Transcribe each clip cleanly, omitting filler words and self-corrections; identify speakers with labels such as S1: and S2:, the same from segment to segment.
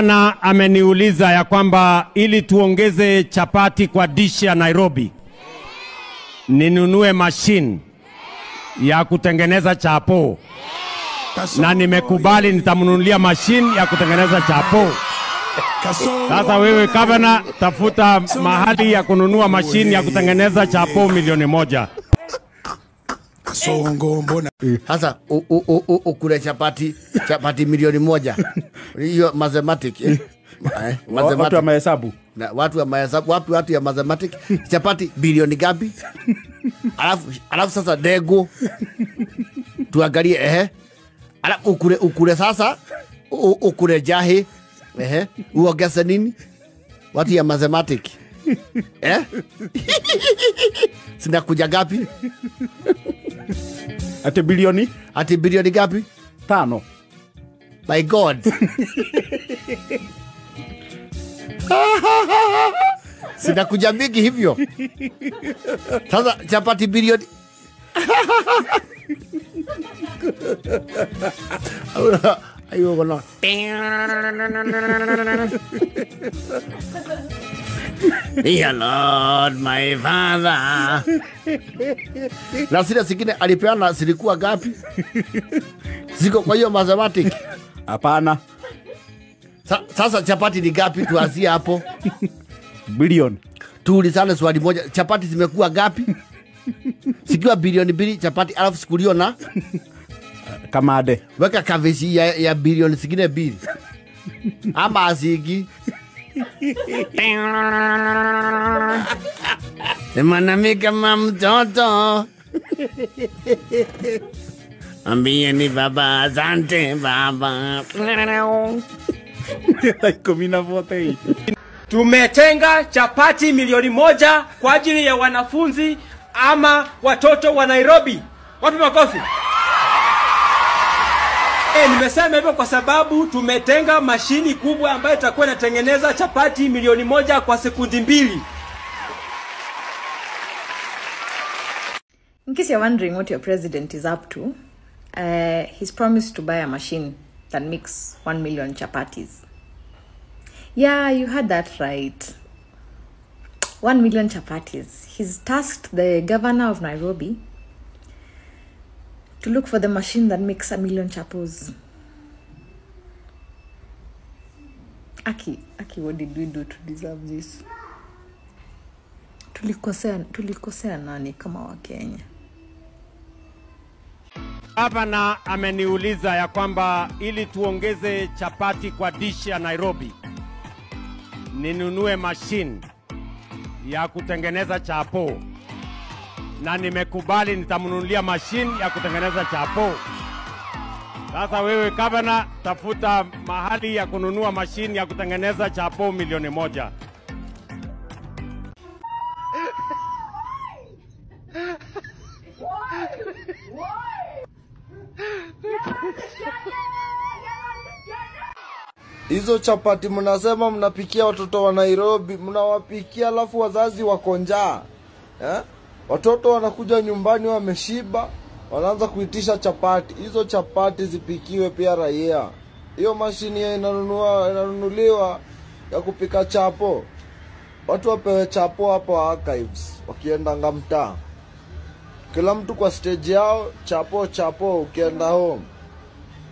S1: Na ameniuliza ya kwamba ili tuongeze chapati kwa dishi ya Nairobi, ninunue machine ya kutengeneza chapo. Na nimekubali nitamnunulia machine ya kutengeneza chapo. Sasa wewe gavana, tafuta mahali ya kununua machine ya kutengeneza chapo 1,000,000.
S2: Sasa ukule chapati 1,000,000. Hiyo mathematic.
S3: Watu wa mahesabu.
S2: Na watu wa mahesabu, wapi watu ya mathematic? Chapati bilioni gapi? Alafu sasa dego. Tuangalie Alafu ukule sasa ukule jahe. Uongeze nini? Watu ya mathematic. Sinakuja gapi?
S3: Ati bilioni?
S2: Ati bilioni gapi?
S3: 5.
S2: My God. Sinakuja mingi hivyo. Sasa chapati bilioni. Ayo kono. Dear Lord, my Father. Na zile zingine alipeana zilikuwa gapi? Ziko kwa hiyo mathematic?
S3: Hapana.
S2: Sasa chapati ni gapi? Tuanzie hapo.
S3: Bilioni.
S2: Tuulizane swali moja, chapati zimekuwa gapi? Sikiwa bilioni 2 chapati, alafu sikulio na
S3: kamade.
S2: Weka kavesi ya bilioni zingine 2. Ama azigi. Sema nami kama mtoto. Ambie ni baba, asante baba.
S4: Tumetenga chapati 1,000,000 kwa ajili ya wanafunzi ama watoto wa Nairobi. Wapi makofi? Nimesema hivyo kwa sababu tumetenga mashini kubwa ambayo itakuwa inatengeneza chapati 1,000,000 kwa sekundi 2.
S5: In case you're wondering what your president is up to, he's promised to buy a machine that makes 1 million chapatis. Yeah, you heard that right. 1 million chapatis. He's tasked the governor of Nairobi to look for the machine that makes 1 million chapos. Aki, what did we do to deserve this? Tulikosea nani kama wa Kenya?
S1: Gavana ameniuliza ya kwamba ili tuongeze chapati kwa dishi ya Nairobi, ninunue machine ya kutengeneza chapo. Na nimekubali nitamnunulia machine ya kutengeneza chapo. Sasa wewe gavana, tafuta mahali ya kununua machine ya kutengeneza chapo 1,000,000.
S6: Hizo chapati mnasema mnapikia watoto wa Nairobi, mnawapikia alafu wazazi wako njaa. Watoto wanakuja nyumbani wameshiba, wanaanza kuitisha chapati. Hizo chapati zipikiwe pia raia. Hiyo mashini inanunuliwa ya kupika chapo. Watu wapewe chapo hapo archives wakienda mtaa. Kila mtu kwa stage yao, chapo chapo ukienda home.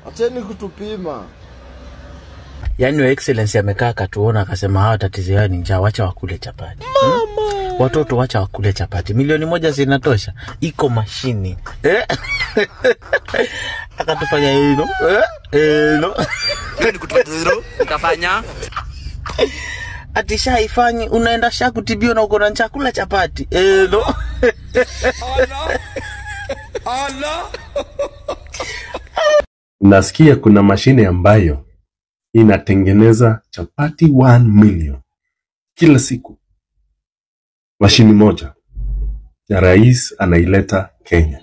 S6: Acheni kutupima.
S7: Yaani Your Excellency amekaa akatuona akasema hawa tatizo yao ni njaa, wacha wakule chapati. Mama. Watoto wacha wakule chapati. 1,000,000 zinatosha. Iko mashini. Akatufanya hilo. Hilo.
S8: Ni kutuzo nikafanya.
S7: Ati shaifanyi unaenda sha kutibiwa na uko na njaa, kula chapati. Hilo.
S8: Allah. Allah.
S9: Nasikia kuna mashine ambayo inatengeneza chapati 1 million kila siku. Mashini moja ya rais anaileta Kenya.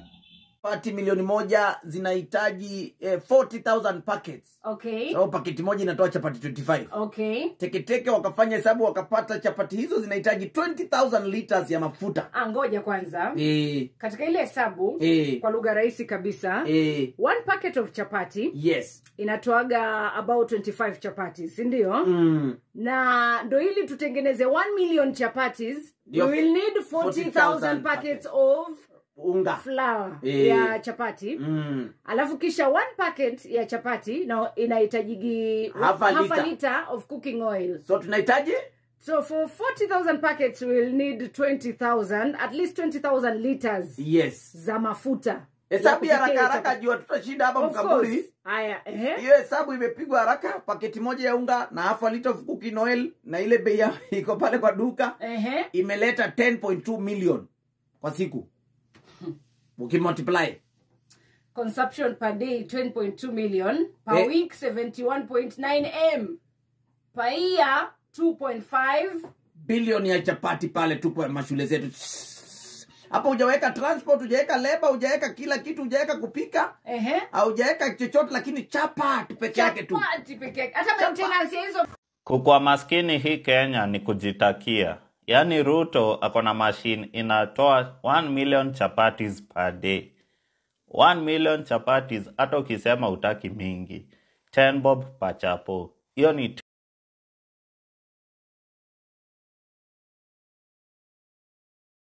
S10: Chapati 1,000,000 zinahitaji 40,000 packets.
S11: Okay.
S10: So paketi moja inatoa chapati 25.
S11: Okay.
S10: Teketeke wakafanya hesabu wakapata chapati hizo zinahitaji 20,000 liters ya mafuta.
S11: Ngoja kwanza. Katika ile hesabu kwa lugha rahisi kabisa, one packet of chapati,
S10: yes,
S11: inatoaga about 25 chapati, si ndio? Na ndo ili tutengeneze 1 million chapatis, we will need 40,000 packets of
S10: unga,
S11: flour ya chapati. Alafu kisha one packet ya chapati na inahitajigi
S10: half
S11: a liter of cooking oil.
S10: So tunahitaji,
S11: so for 40,000 packets we will need 20,000, at least 20,000 liters,
S10: yes,
S11: za mafuta.
S10: Hesabu ya haraka haraka jua tutashinda hapa mkaburi.
S11: Haya,
S10: hiyo hesabu imepigwa haraka. Paketi moja ya unga na half a liter of cooking oil na ile bei iko pale kwa duka, imeleta 10.2 million kwa siku. Ukimultiply
S11: consumption per day 10.2 million per week 71.9 m per year 2.5
S10: billion ya chapati pale tu kwa mashule zetu. Hapo hujaweka transport, hujaweka labor, hujaweka kila kitu, hujaweka kupika, haujaweka chochote, lakini chapati peke yake tu.
S11: Chapati peke yake. Hata maintenance hizo.
S12: Kukua maskini hii Kenya ni kujitakia. Yaani Ruto akona machine inatoa 1 million chapatis per day. 1 million chapatis, hata ukisema utaki mingi, 10 bob per chapo. Hiyo ni